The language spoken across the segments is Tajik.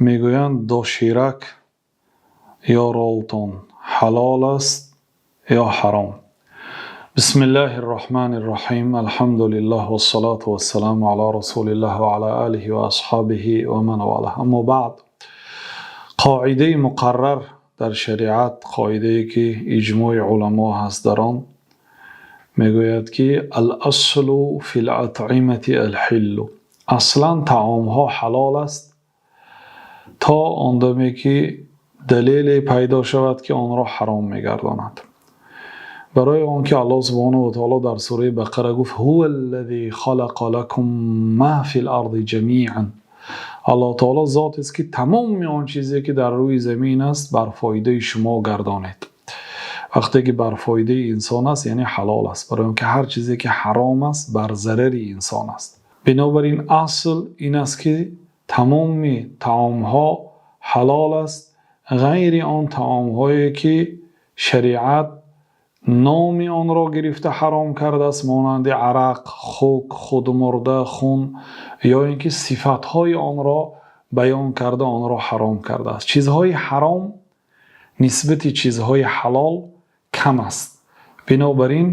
Мегӯянд, доширак ё ролтон ҳалол аст ё ҳаром? Бисмиллаҳир Роҳманир Роҳим. Алҳамдулиллаҳ вассалоту вассаламу ала расулиллаҳ ва ала олиҳи ва асҳобиҳи ва ман валаҳ. Аммо баъд, қоидаи муқаррар дар шариат, қоидае ки иҷмои уламо ҳаст дар он, мегӯяд ки ал-аслу фил-атъимати ал-ҳилл. Аслан таомҳо ҳалол аст то он даме ки далеле пайдо шавад, ки онро ҳаром мегардонад. Барои он ки Аллоҳ субҳонаҳу ва таъоло дар сураи Бақара гуфт: ҳува аллазӣ халақа лакум ма фил-арзи ҷамиъан. Аллоҳ таъоло зотест, ки тамоми он чизе ки дар рӯи замин аст, бар фоидаи шумо гардонед. Вақте ки бар фоидаи инсон аст, яъне ҳалол аст. Барои он ки ҳар чизе ки ҳаром аст, бар зарари инсон аст. Бинобар ин асл ин аст, ки тамоми таомҳо ҳалол аст, ғайри он таомҳое ки шариат номи онро гирифта ҳаром кардааст, монанди арақ, хук, худмурда, хун, ё ин ки сифатҳои онро баён карда, онро ҳаром кардааст. Чизҳои ҳаром нисбати чизҳои ҳалол кам аст. Бинобар ин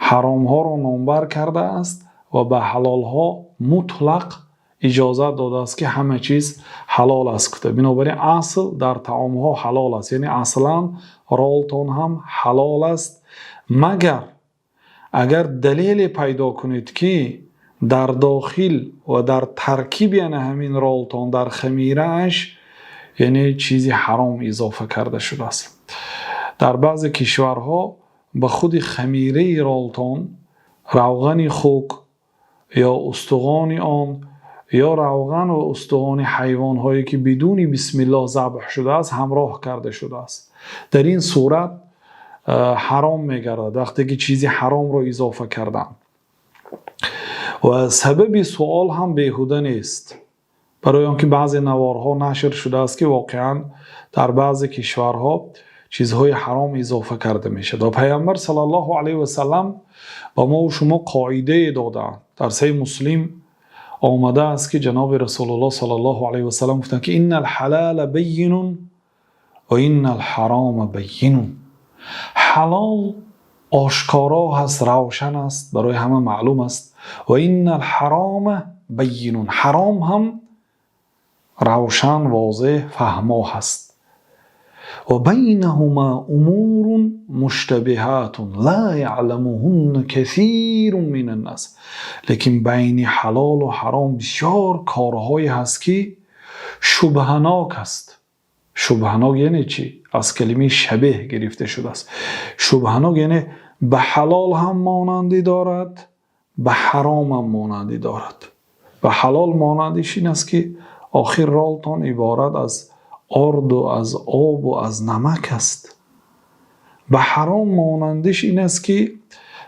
ҳаромҳоро номбар кардааст ва ба ҳалолҳо мутлақ иҷозат додааст, ки ҳама чиз ҳалол аст гуфта. Бинобар ин асл дар таомҳо ҳалол аст, яъне аслан ролтон ҳам ҳалол аст, магар агар далеле пайдо кунед, ки дар дохил ва дар таркиби яъне ҳамин ролтон, дар хамирааш, яъне чизи ҳаром изофа карда шудааст. Дар баъзе кишварҳо ба худи хамираи ролтон равғани хук ё устухони он ё равған ва устухони ҳайвонҳое ки бидуни бисмиллоҳ забҳ шудааст, ҳамроҳ карда шудааст. Дар ин сурат ҳаром мегардад, вақте ки чизи ҳаромро изофа карданд. Ва сабаби суол ҳам беҳуда нест, барои он ки баъзе наворҳо нашр шудааст, ки воқеан дар баъзе кишварҳо чизҳои ҳаром изофа карда мешавад. Ва Паёмбар саллаллоҳу алайҳи васаллам ба мо ва шумо қоидае додаанд. Дар Саҳеҳи Муслим омадааст, ки ҷаноби Расулуллоҳ саллаллоҳу алайҳи васаллам гуфтанд, ки иннал ҳалола баййинун ва иннал ҳарома баййинун. Ҳалол ошкоро ҳаст, равшан аст, барои ҳама маълум аст. Ва иннал ҳарома баййинун. Ҳаром ҳам равшан, возеҳ, фаҳмо ҳаст. Ва байнаҳума умурун муштабиҳатун ла яъламуҳунна касирун минан-нос. Лекин байни ҳалолу ҳаром бисёр корҳое ҳаст, ки шубҳанок аст. Шубҳанок яъне чӣ? Аз калимаи шабеҳ гирифта шудааст. Шубҳанок яъне ба ҳалол ҳам монандӣ дорад, ба ҳаром ҳам монандӣ дорад. Ба ҳалол монандиш ин аст, ки охир ролтон иборат аз орду, аз обу аз намак аст. Ба ҳаром монандиш ин аст, ки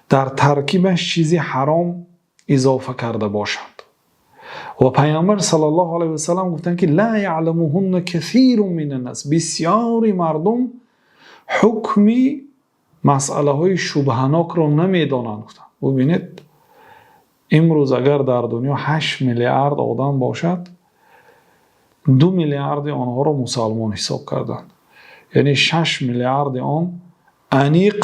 дар таркибаш чизи ҳаром изофа карда бошанд. Ва Паёмбар саллаллоҳу алайҳи васаллам гуфтанд, ки ла яъламуҳунна касирун минан-нос. Бисёри мардум ҳукми масъалаҳои шубҳанокро намедонанд, гуфтанд. Бубинед, имрӯз агар дар дунё 8 миллиард одам бошад, 2 миллиарди онҳоро мусалмон ҳисоб карданд, яъне 6 миллиарди он аниқ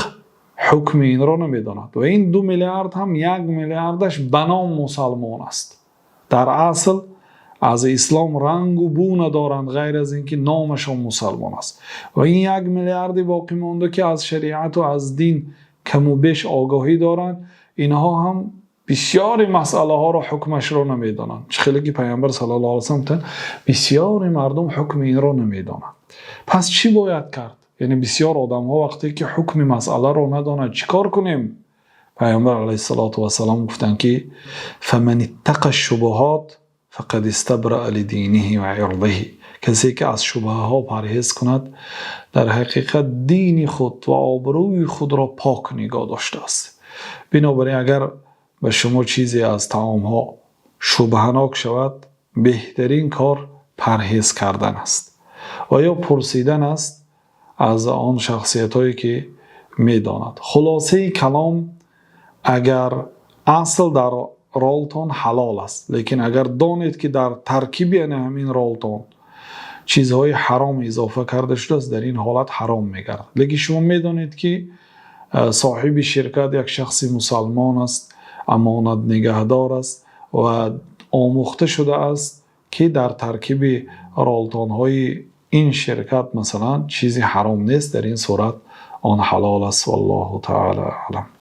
ҳукми инро намедонад. Ва ин 2 миллиард ҳам 1 миллиардаш ба ном мусалмон аст, дар асл аз ислом рангу бӯ надоранд, ғайр аз ин ки номашон мусалмон аст. Ва ин 1 миллиарди боқӣ монда, ки аз шариату аз дин каму беш огоҳӣ доранд, инҳо ҳам бисёри масъалаҳоро ҳукмашро намедонанд. Чӣ хеле ки Паёмбар саллаллоҳу алайҳи васаллам гуфтанд, бисёри мардум ҳукми инро намедонанд. Пас чӣ бояд кард? Яъне бисёр одамҳо вақте ки ҳукми масъаларо надонанд, чӣ кор кунем? Паёмбар алайҳиссалоту вассалом гуфтанд, ки фаман иттақа шубуҳот фақад истабраа лидиниҳи ва ирдиҳи. Касе ки аз шубҳаҳо парҳез кунад, дар ҳақиқат дини худ ва обрӯи худро пок нигоҳ доштааст. Бинобар ин агар ба шумо чизе аз таомҳо шубҳанок шавад, беҳтарин кор парҳез кардан аст ва ё пурсидан аст аз он шахсиятҳое ки медонад. Хулосаи калом, агар асл дар ролтон ҳалол аст, лекин агар донед, ки дар таркиби ана ҳамин ролтон чизҳои ҳаром изофа шудааст, Чизҳои ҳаром илова карда шудааст, дар ин ҳолат ҳаром мегардад. Лекин шумо медонед, ки соҳиби ширкат як шахси мусулмон аст, амонатнигаҳдор аст ва омӯхта шудааст, ки дар таркиби ролтонҳои ин ширкат масалан чизе ҳаром нест, дар ин сурат он ҳалол аст. Валлоҳу таъоло аълам.